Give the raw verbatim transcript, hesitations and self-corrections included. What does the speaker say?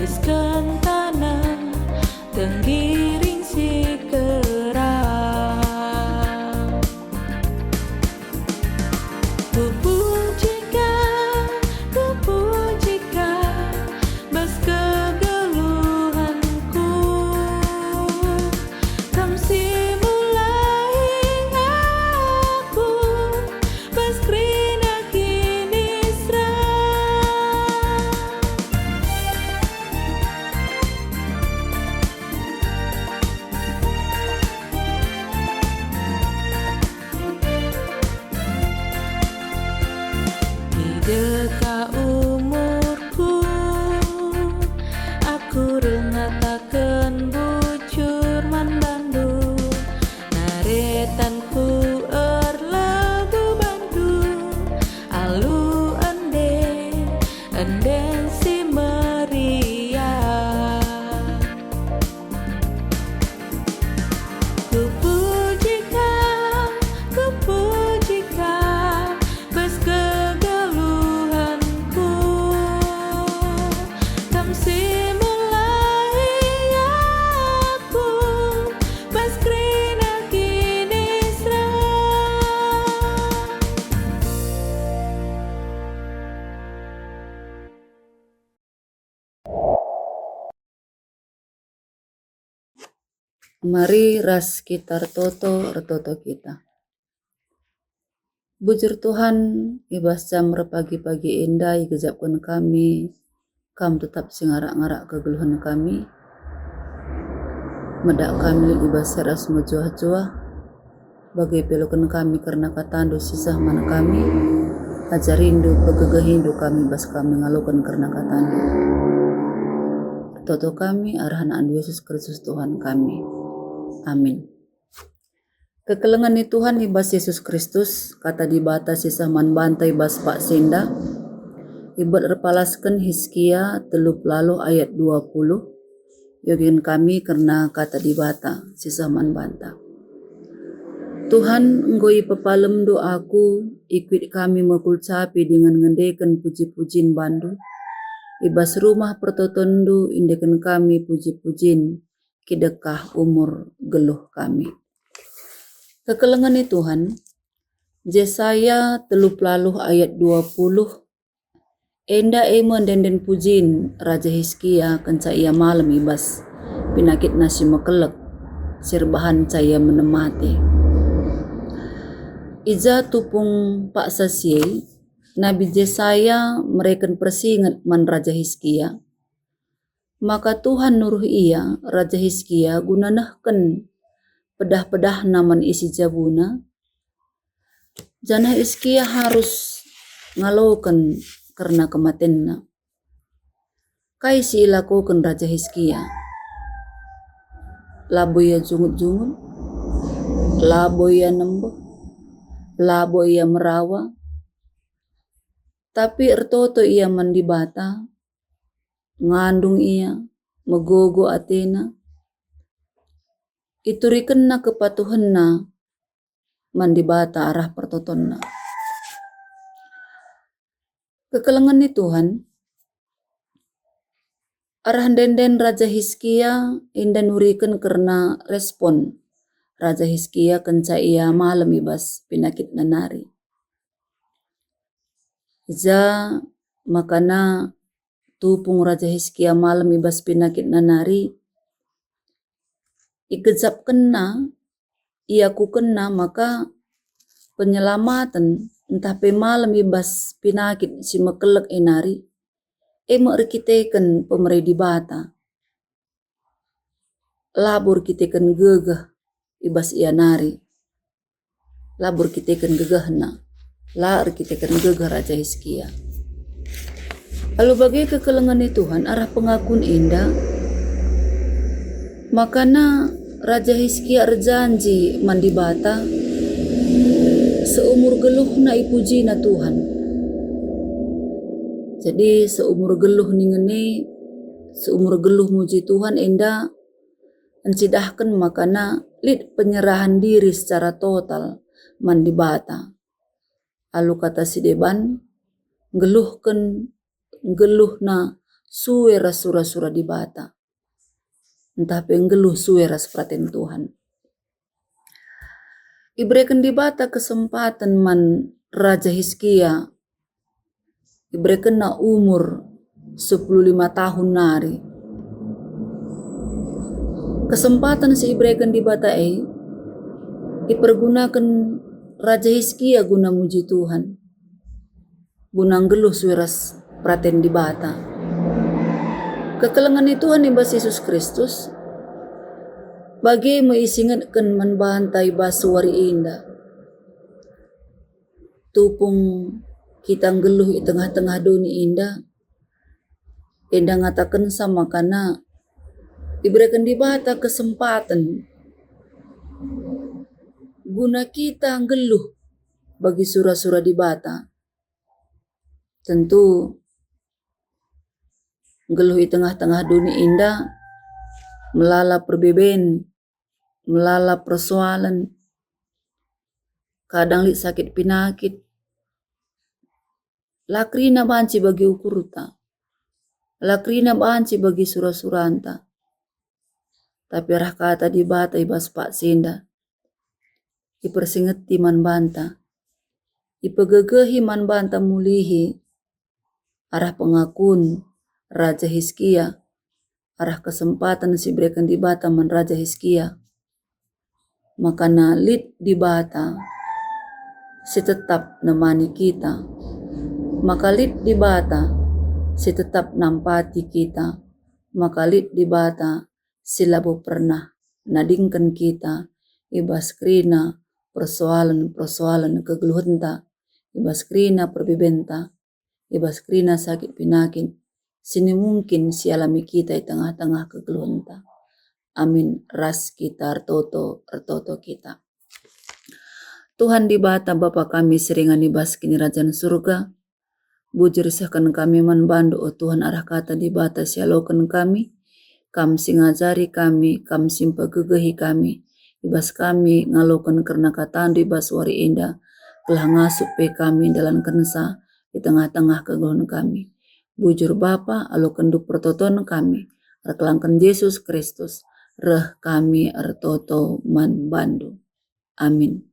Isken taneh tenggiring si kerang. Kupuji Kam, kupuji Kam, bas kegeluhenku. Kam si mulai aku, bas kerina kiniseran. Ideka umurku, aku reh ngataken bujur man bandu, naretanku erlagu bandu, alu ende, enden si meriah. Kupuji Kam, kupuji Kam, bas kegeluhenku. Kam si mulai aku, bas kerina kiniseran. Mari ras kita ertoto, ertoto kita. Bujur Tuhan, i bas jam erpagi-pagi enda igejapken kami, Kam tetap si ngarak-ngarak kegeluhen kami. Medak kami lit i bas si ras mejuah-juah. Bage pe aloken kami kerna kataNdu si seh man kami, ajarindu, pegegehindu kami bas kami ngaloken kerna kataNdu. Ertoto kami arah AnakNdu Yesus Kristus Tuhan kami. Amin. Kekelengen ni Tuhan i bas Yesus Kristus, Kata Dibata si seh man banta i bas paksa enda, ibet erpalasken Hiskia telu pelaluh ayat dua puluh, Iogeken kami kerna Kata Dibata si seh man banta. Tuhan, enggo ipepalemNdu aku, ikuit kami mekulcapi dingen ngendeken puji-pujin bandu. I bas rumah pertotonNdu indeken kami puji-pujin, kidekah umur geluh kami. Kekelengen ni Tuhan, Jesaya telu pelaluh ayat dua puluh, Enda e me ende-enden pujin Raja Hiskia kenca ia malem i bas pinakitna si mekelek, si erbahanca ia menem mate. I ja tupung paksa si e, Nabi Jesaya mereken persinget man Raja Hiskia. Maka Tuhan nuruh ia, Raja Hiskia, guna nehken pedah-pedahna man isi jabuna, janah Hiskia harus ngaloken kerna kematenna. Kai si ilakoken Raja Hiskia? Labo ia jungut-jungut, labo ia nembeh, labo ia merawa, tapi ertoto ia man Dibata, ngandung ia, megogo atena, iturikenna kepatuhenna man Dibata arah pertotonna. Kekelengen ni Tuhan, arah ende-enden Raja Hiskia enda nuriken kerna respon Raja Hiskia kenca ia malem i bas pinakitna nari. I ja makana tupung Raja Hiskia malem i bas pinakitna nari, igejapkenna, iakukenna maka penyelamaten ntah pe malem i bas pinakit si mekelek e nari, e me erkiteken pemere Dibata. Labo erkiteken gegeh i bas ia nari. Labo erkiteken gegehna. La erkiteken gegeh Raja Hiskia. Alu bage kekelengen ni Tuhan arah pengakun enda, makana Raja Hiskia erjanji man Dibata, seumur geluhna ipujina Tuhan. Jadi, seumur geluh ningen e, seumur geluh muji Tuhan enda encidahken makana lit penyerahan diri secara total man Dibata. Alu kata si deban, nggeluhken, nggeluhna sue ras sura-sura Dibata, ntah pe nggeluh sue ras peraten Tuhan. Ibereken Dibata kesempaten man Raja Hiskia, iberekenna umur sepuluh lima tahun nari. Kesempaten si ibereken Dibata e ipergunaken Raja Hiskia guna muji Tuhan, guna nggeluh sue ras peraten Dibata. Kekelengen ni Tuhan i bas Yesus Kristus bage me isingetken man banta i bas wari enda. Tupung kita nggeluh i tengah-tengah doni enda, enda ngatakensa makana ibereken Dibata kesempaten guna kita nggeluh bagi sura-sura Dibata. Tentu nggeluh i tengah-tengah doni enda melala perbeben, melala persoalen, kadang lit sakit pinakit. La kerina banci bagi ukurta, la kerina banci bagi sura-suranta. Tapi arah kata Dibata i bas paksa enda, ipersingeti man banta, ipegegehi man banta mulihi arah pengakun Raja Hiskia, arah kesempaten si ibereken Dibata man Raja Hiskia. Makana lit Dibata si tetap nemani kita, maka lit Dibata si tetap nampati kita, maka lit Dibata si labo pernah nadingken kita i bas kerina persoalen-persoalen kegeluhenta, i bas kerina perbebenta, i bas kerina sakit pinakit si mungkin sialami kita i tengah-tengah kegeluhenta. Amin. Ras kita ertoto, ertoto kita. Tuhan Dibata, Bapa kami si ringan i bas Kinirajan Surga, bujur isehken kami man bandu, o Tuhan, arah kata Dibata si ialoken kami. Kam si ngajari kami, Kam si mpegegehi kami, i bas kami ngaloken kerna katandu i bas wari enda, gelah ngasup pe kami ndalankenca i tengah-tengah kegeluhen kami. Bujur Bapa, alokenndu pertoton kami, erkelangken Jesus Kristus, reh kami ertoto man bandu. Amin.